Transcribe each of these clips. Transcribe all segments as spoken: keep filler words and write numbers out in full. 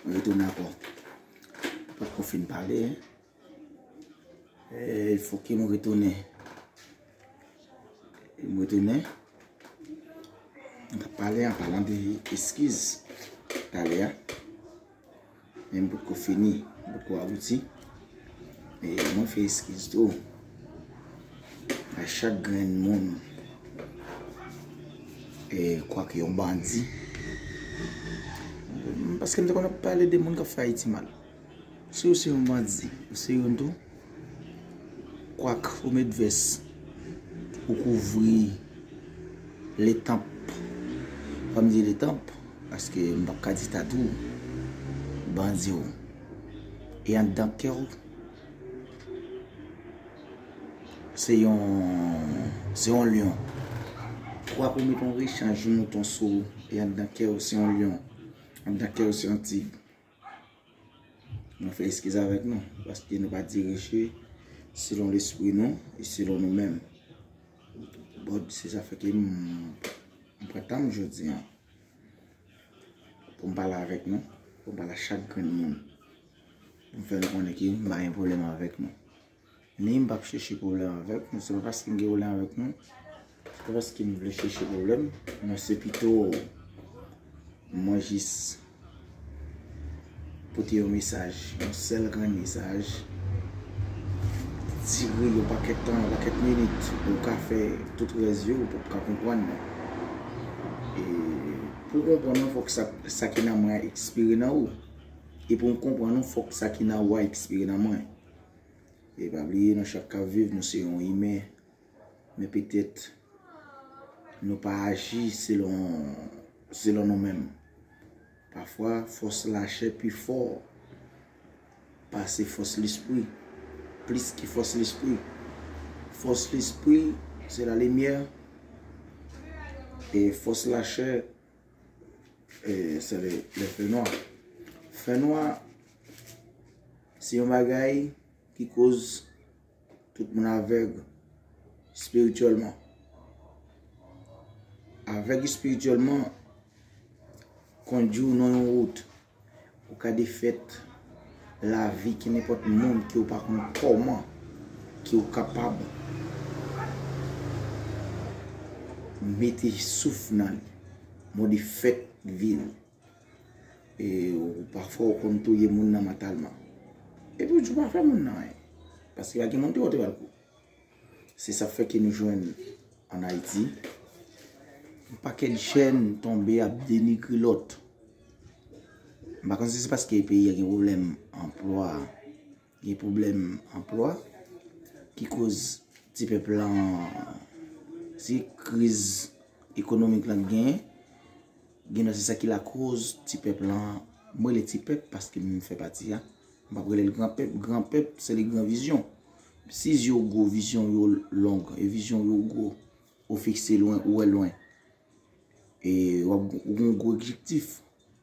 Retounen ankò. Potko fin pale, hein. E, fòk ke m retounen. M retounen. M t ap pale an palan de eskiz talè a. Men m potko fini, m potko abouti. E mwen fè eskiz tou a chak grenn moun. E kwak yon bandi. Paske m te konn ap pale de moun k ap fè Ayiti mal. Si w se yon bandi, ou se youn tou. Kwak ou met vès, ou kouvri letanp. Fò m di letanp, paske m p ap ka di tatou, bandi w. E anndan kè w, se yon, se yon lyon. Kwak ou met yon rechanj mouton sou ou, e anndan kè w, se yon lyon. Anndan kè w, se yon tig. Nou fè eskiz avèk nou, paske nou pa dirije selon lespri nou e selon nou menm. Bon, se sa fè ke m, m pran tan m jodi a pou m pale avèk nou, pou m pale a chak grenn moun, pou m fè nou konnen ke m pa gen pwoblèm avèk nou. Ni m p ap chèche pwoblèm avèk nou. Se pa paske m gen pwoblèm avèk nou, se pa paske m vle chèche pwoblèm, men se pito mwen jis pote yon mesaj, yon sèl grenn mesaj, dire yon pakèt tan, yon pakèt minit, ou ka fè tout rès yo, ou p ap ka konprann mwen. E pou w konprann mwen, fòk sa, sa ki nan mwen an ekspire nan ou. E pou m konprann ou, fòk sa ki nan ou a ekspire nan mwen. E pa bliye, nou chak k ap viv, nou se yon imen. Men petèt, nou pa aji selon, selon nou menm. Pafwa, fòs lachè pi fò pase fòs lespri, plis ke fòs lespri. Fòs lespri, se la limyè, e fòs lachè, e se le, le fè nwa. Fè nwa, se yon bagay ki koz tout moun avèg espirityèlman. Avèg espirityèlman kondui w nan yon wout. Ou ka defèt lavi kenenpòt moun ke w pa konn kòman ke w kapab mete souf nan li. Mò defèt vi l. E ou pafwa ou konn touye moun nan mantalman. Epi ou di ou pa fè moun nan anyen. Paske pa gen moun ki wote ba l kou. Se sa k fè ke nou jwenn ann Ayiti yon pakèt jèn tonbe ap denigre lòt. M pa konn si se paske peyi a gen pwoblèm anplwa, gen pwoblèm anplwa ki koz ti pèp lan, si kriz ekonomik lan genyen, gen nan se sa ki lakoz ti pèp lan, mwen rele ti pèp paske m fè pati a. M p ap rele l gran pèp, gran pèp se li gran vizyon. Si zye w gwo, vizyon yo long, e vizyon yo gwo, ou fikse lwen, ou wè lwen. E w ap, ou gen yon gwo objektif,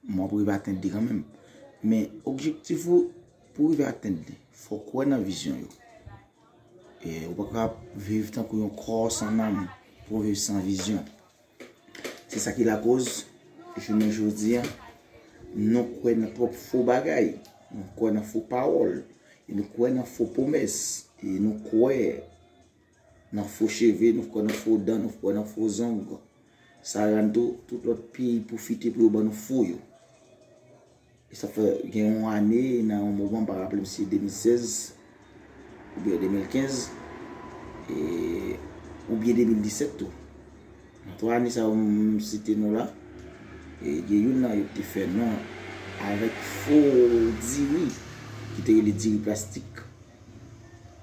men w ap rive atenn li kanmenm. Men objektif ou, pou w rive atenn li, fòk ou kwè nan vizyon yo. E ou pa ka viv tankou yon kò san nanm pou w viv san vizyon. Se sa ki lakoz, jounen jodi a, nou kwè nan twòp fo bagay, nou kwè nan fo pawòl, e nou kwè nan fo pwomès, e nou kwè nan fo cheve, nou kwè nan fo dan, nou kwè nan fo zong. Sa rann tou, tout lòt peyi pwofite pou yo ban nou fo yo. E sa fè gen yon ane, nan yon moman, m pa raple m si se de mil sèz oubyen de mil kenz, e, oubyen de mil disèt tou. Nan twa ane sa yo m site nou la, e, gen youn nan yo ki te fè non avèk fo diri, ki te rele diri plastik.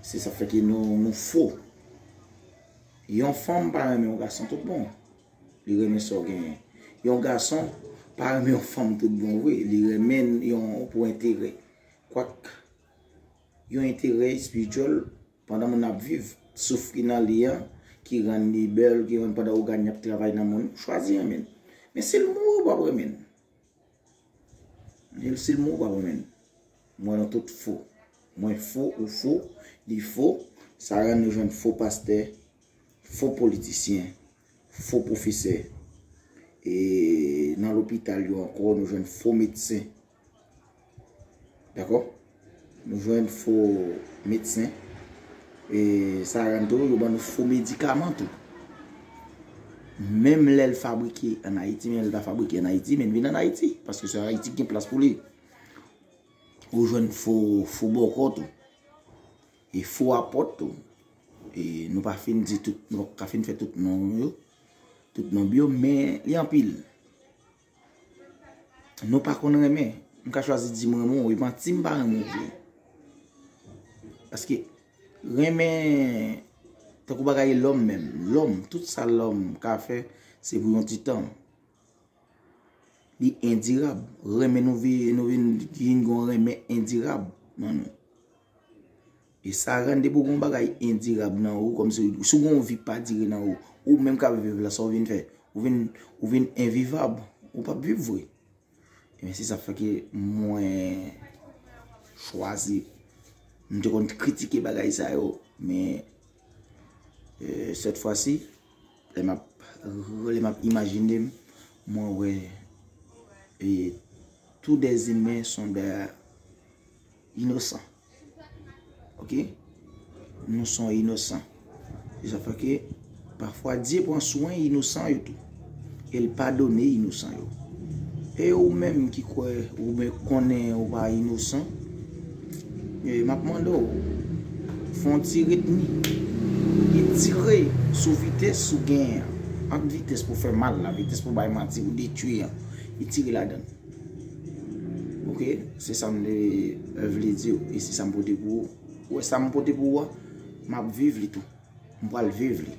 Se sa fè ke nou, nou fo. Yon fanm pa renmen yon gason tout bon. Li renmen sa w genyen. Yon gason pa renmen yon fanm tout bon vre. Li renmen yon pou enterè. Kwak, yon enterè espirityèl pandan moun ap viv, souf ki nan li an, ki rann li bèl, ki rann pandan ògàn y ap travay nan moun, chwazi renmen l. Men si l mouri, w p ap renmen l. Nil si l mouri w p ap renmen l. Mwen nou tout fo. Mwen fo, ou fo, li fo. Sa rann nou jwenn fo pastè, fo politisyen, fo pwofesè. E nan lopital yo ankò, nou jwenn fo medsen. Dakò? Nou jwenn fo medsen. E sa rann tou, yo ban nou fo medikaman tou. Menm lè l fabrike ann Ayiti, men l pa fabrike ann Ayiti, men l vin ann Ayiti. Paske se Ayiti ki gen plas pou li. Ou jwenn fo, fo bòkò tou. E fo apòt tou. E nou pa fin di tout, nou pa ka fin fè tout non yo, tout non yo, men li anpil. Nou pa konn renmen. M ka chwazi di m renmen w, e manti m pa renmen w vre. Paske renmen, tankou bagay lòm menm. Lòm, tout sa lòm ka fè, se pou yon ti tan. Li endirab. Renmen nou vi-, nou vin, vin gon renmen endirab nan nou. E sa rann depi w gon bagay endirab nan ou, kòmsi si w gon vi pa dire nan ou, ou menm k ap viv la, sa w vin fè? Ou vin, ou vin envivab. Ou p ap viv vre. Ebyen, se sa k fè ke mwen chwazi. M te konn kritike bagay sa yo, men, e, sèt fwa si, lè m ap, lè m ap imajine m, mwen wè, e, tous des humains sont des innocents. Ok? Nou se yon inosan. Se sa fè ke pafwa Dye pran swen inosan yo tou. E l padone inosan yo. E ou menm ki kwè oubyen konnen ou pa inosan, e m ap mande w, fè yon ti retni. Li tire sou vitès ou genyen an. Ant vitès pou fè mal la, vitès pou bay manti, pou detwi an. Li tire ladan l. Ok? Se sa m te, e, vle di w. E se sa m pote pou ou. Ou wè sa m pote pou ou a? M ap viv li tou. M pral viv li.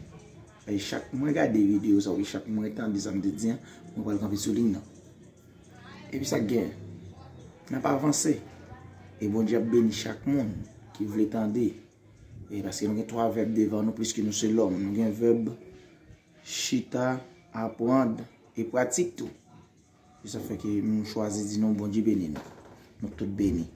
E chak mwen gade videyo sa, oubyen chak mwen tande sa m te di an, mwen pral kanpe sou liy nan. Epi sa k gen, n ap avanse. E Bondye ap beni chak moun ki vle tande. E paske nou gen twa vèb devan nou, pliske nou se lòm. Nou gen vèb chita, aprann e pratik tou. Se sa fè ke m chwazi di nou Bondye beni nou. Nou tout beni.